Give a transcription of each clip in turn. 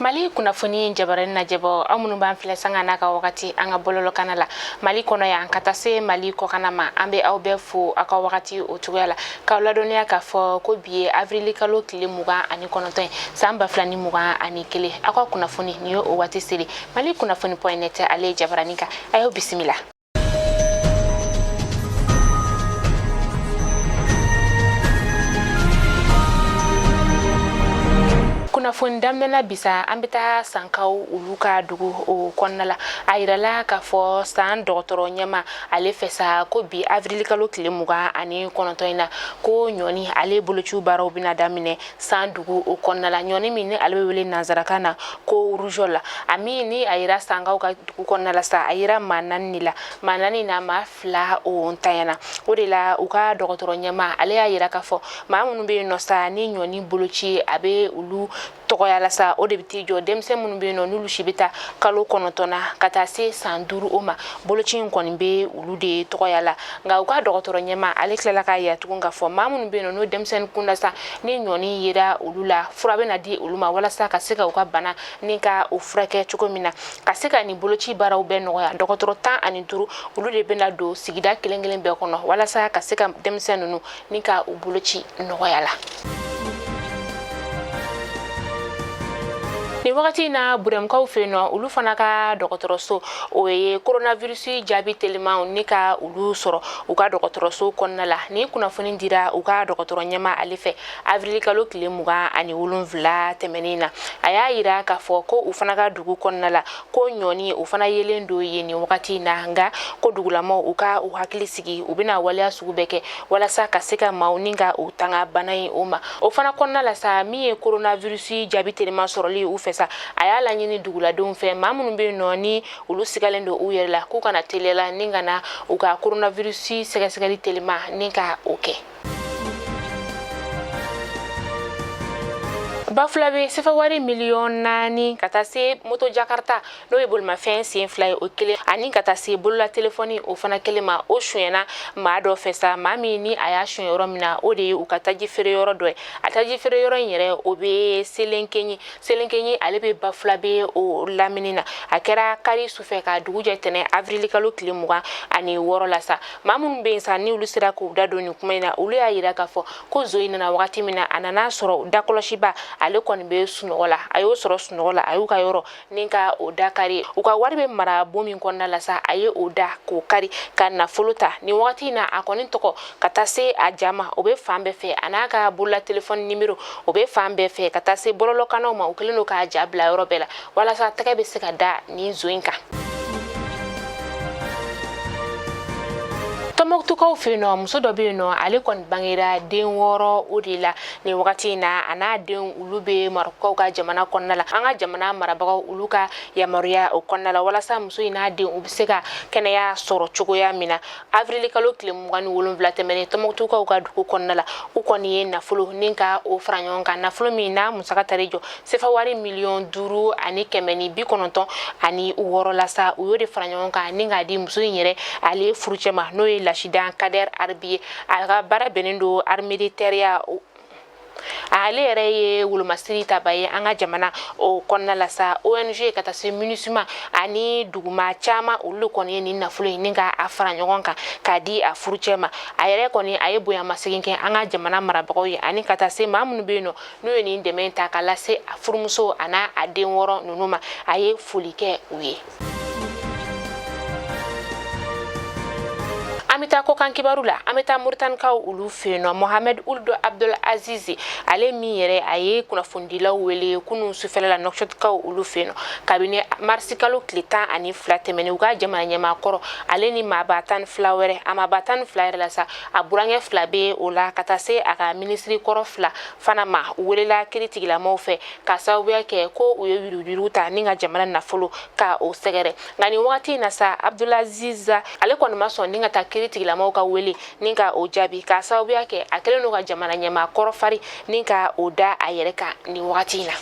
Mali kunnafoni jabarani lajɛbaaw, aw minnu b'an filɛ sanga n'a ka wagati an ka bɔlɔlɔkana la Mali kɔnɔ yan ka taa se Mali kɔkana ma, an bɛ aw bɛɛ fo aw ka wagati o cogoya la, k'aw ladɔnniya k'a fɔ ko bi ye avrili kalo tile 29 ye, san 2021. Aw ka kunnafoni nin ye o waati seli Mali kunnafoni point net ale jabarani kan. A y'aw bisimila. Kunnafoni daminɛna bisa, an bɛ taa Sankaw olu ka dugu o kɔnɔna la. A yirala k'a fɔ San dɔgɔtɔrɔ ɲɛma ale fɛ sa ko bi avrili kalo tile 29 in na, ko ɲɔni ale bolociw baaraw bɛna daminɛ San dugu o kɔnɔna la. Ɲɔni min ni ale bɛ wele nansarakan na ko rougeole la, a min ni a yira Sankaw ka dugu kɔnɔna la sa, a yira maa 4 de la. Maa 4 na, maa 2 o ntanyana. O de la u ka dɔgɔtɔrɔ ɲɛma ale y'a yira k'a fɔ maa minnu bɛ yen nɔ sa ni ɲɔni boloci a bɛ olu tɔgɔya la sa, o de bɛ t'i jɔ denmisɛn minnu bɛ yen nɔ n'olu si bɛ taa kalo 9 na ka taa se san 5 o ma, boloci in kɔni bɛ olu de tɔgɔya la. Nka u ka dɔgɔtɔrɔ ɲɛma ale tilala k'a yira tugun k'a fɔ maa minnu bɛ yen nɔ n'o denmisɛnnin kunda sa, ni ɲɔni yera olu la, fura bɛna di olu ma walasa ka se ka u ka bana ni ka o furakɛ cogo min na, ka se ka nin boloci baaraw bɛɛ nɔgɔya. Dɔgɔtɔrɔ 15, olu de bɛna don sigida kelen kelen bɛɛ kɔnɔ walasa ka se ka denmisɛn ninnu ni ka u boloci nɔgɔya la. Nin wagati in na, Burɛmukaw fɛ yen nɔ, olu fana ka dɔgɔtɔrɔso o ye coronavirus jaabi telimanw ni ka olu sɔrɔ u ka dɔgɔtɔrɔso kɔnɔna la. Nin kunnafoni dira u ka dɔgɔtɔrɔ ɲɛma ale fɛ avril kalo tile 27 tɛmɛnen na. A y'a yira k'a fɔ ko u fana ka dugu kɔnɔna la, ko ɲɔni o fana yelen don yen nin wagati in na, nka ko dugulamaw u ka u hakili sigi, u bɛna waleya sugu bɛɛ kɛ walasa ka se ka maaw ni ka u tanga bana in o ma. O fana kɔnɔna la sa, min ye coronavirus jaabi teliman sɔrɔli u fɛ sa, a y'a laɲini duguladenw fɛ, maa minnu bɛ yen nɔ ni olu sigalen don u yɛrɛ la, k'u kana teliya la ni ka na u ka coronavirus sɛgɛsɛgɛli teliman ni ka o kɛ. Bafulabe sefawari miliyɔn 4 ka taa se moto Jakarta, n'o ye bolimafɛn sen 2 ye, o kelen, ani ka taa se bolola telefɔni o fana kelen ma, o sonyɛna maa dɔ fɛ sa. Maa min ni a y'a sonyɛ yɔrɔ min na, o de ye u ka taji feere yɔrɔ dɔ ye. A taji feere yɔrɔ in yɛrɛ, o bɛ Selenkeɲi. Selenkeɲi ale bɛ Bafulabe o lamini na. A kɛra kari sufɛ ka dugu jɛ tɛnɛ avril kalo tile 26 la sa. Maa minnu bɛ yen sa ni olu sera k'u da don nin kuma in na, olu y'a yira k'a fɔ ko zon in nana wagati min na, a nana sɔrɔ dakɔlɔsiba ale kɔni bɛ sunɔgɔ la. A y'o sɔrɔ sunɔgɔ la, a y'u ka yɔrɔ ni ka o da kari. U ka wari bɛ mara bon min kɔnɔna la sa, a ye o da k'o kari ka nafolo ta. Nin wagati in na, a kɔni tɔgɔ ka taa se a ja ma, o bɛ fan bɛɛ fɛ, a n'a ka bolola telefɔni nimero o bɛ fan bɛɛ fɛ, ka taa se bɔlɔlɔkannaw ma. U kɛlen don k'a ja bila yɔrɔ bɛɛ la walasa tɛgɛ bɛ se ka da nin zon in kan. Tɔnbɔkutukaw fɛ yen nɔ, muso dɔ bɛ yen nɔ, ale kɔni bangera den 6 o de la. Nin wagati in na, a n'a denw olu bɛ Marɔkukaw ka jamana kɔnɔna la, an ka jamana marabagaw olu ka yamaruya o kɔnɔna la, walasa muso in n'a den u bɛ se ka kɛnɛya sɔrɔ cogoya min na. Avril kalo tile 27 tɛmɛnen, Tɔnbɔkutukaw ka dugu kɔnɔna la, u kɔni ye nafolo ni ka o fara ɲɔgɔn kan, nafolo min n'a musaka taara jɔ sefa wari 5,996 la sa. U y'o de fara ɲɔgɔn kan ni k'a di muso in yɛrɛ ale furucɛ ma, n'o ye Lasidan Kader Arbi ye. A ka baara bɛnnen don armée de terre, ale yɛrɛ ye wolomasiri taba ye an ka jamana o kɔnɔna la sa. ONG ka taa se MINUSMA ani duguma caman, olu de kɔni ye nin nafolo in ni ka a fara ɲɔgɔn kan k'a di a furucɛ ma. A yɛrɛ kɔni a ye bonyamasegin kɛ an ka jamana marabagaw ye, ani ka taa se maa minnu bɛ yen nɔ n'u ye nin dɛmɛ ta ka lase a furumuso a n'a a den 6 ninnu ma, a ye foli kɛ u ye. An bɛ taa kɔkan kibaru la. An bɛ taa Moritanikaw olu fɛ yen nɔ. Mohamed Ould Abdel Aziz, ale min yɛrɛ a ye kunnafonidilaw wele kunun sufɛla la Nouakchottkaw olu fɛ yen nɔ, kabini marisi kalo tile 12 tɛmɛnen, u ka jamana ɲɛmaa kɔrɔ ale ni maaba 12 wɛrɛ, a maaba 12 yɛrɛ la sa, a burankɛ 2 bɛ o la, ka taa se a ka minisiri kɔrɔ 2 fana ma, u welela kiiritigilamaw fɛ ka sababuya kɛ ko u ye yuruguyurugu ta ni ka jamana nafolo ka o sɛgɛrɛ. Nka nin wagati in na sa, Abdulaziz ale kɔni ma sɔn ni ka taa kiiritigilamaw ka wele ni ka o jaabi, k'a sababuya kɛ a kɛlen don ka jamana ɲɛmaa kɔrɔ fari ni ka o da a yɛrɛ kan nin wagati in na.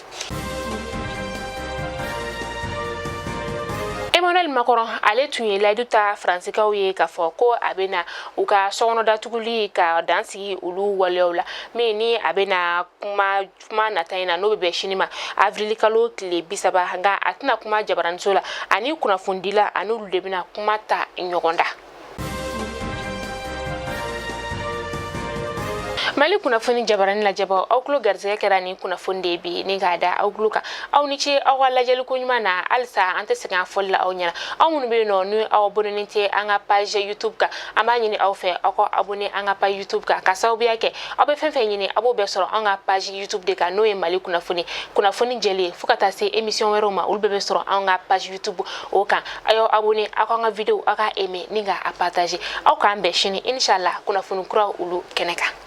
E Emmanuel Macron, ale tun ye layidu ta Faransikaw ye k'a fɔ ko a bɛna u ka sokɔnɔ datuguli ka dan sigi olu waleyaw la, min ni a bɛna kuma nata in na, n'o bɛ bɛn sini ma, avril kalo tile 30. Nka a tɛna kuma jabaraniso la, ani kunnafonidila ani olu de bɛna kuma ta ɲɔgɔn da. Mali kunnafoni jabarani lajɛbaw, aw tulo garisɛgɛ kɛra ni kunnafoni de ye bi ni k'a da aw tulo kan. Aw ni ce aw ka lajɛli ko ɲuman na. Halisa an tɛ sɛgɛn a fɔli la aw ɲɛna, aw minnu bɛ yen nɔ ni aw abonné tɛ an ka page YouTube kan, an b'a ɲini aw fɛ aw ka abonné an ka page YouTube kan, ka sababuya kɛ aw bɛ fɛn fɛn ɲini, aw b'o bɛɛ sɔrɔ an ka page YouTube de kan, n'o ye Mali kunnafoni, kunnafoni jɛlen, fo ka taa se émission wɛrɛw ma, olu bɛɛ bɛ sɔrɔ an ka page YouTube o kan. A y'aw abonné, aw k'an ka vidéo aw ka aimer ni ka a partager. Aw k'an bɛn sini, inshallah, kunnafoni kuraw olu kɛnɛ kan.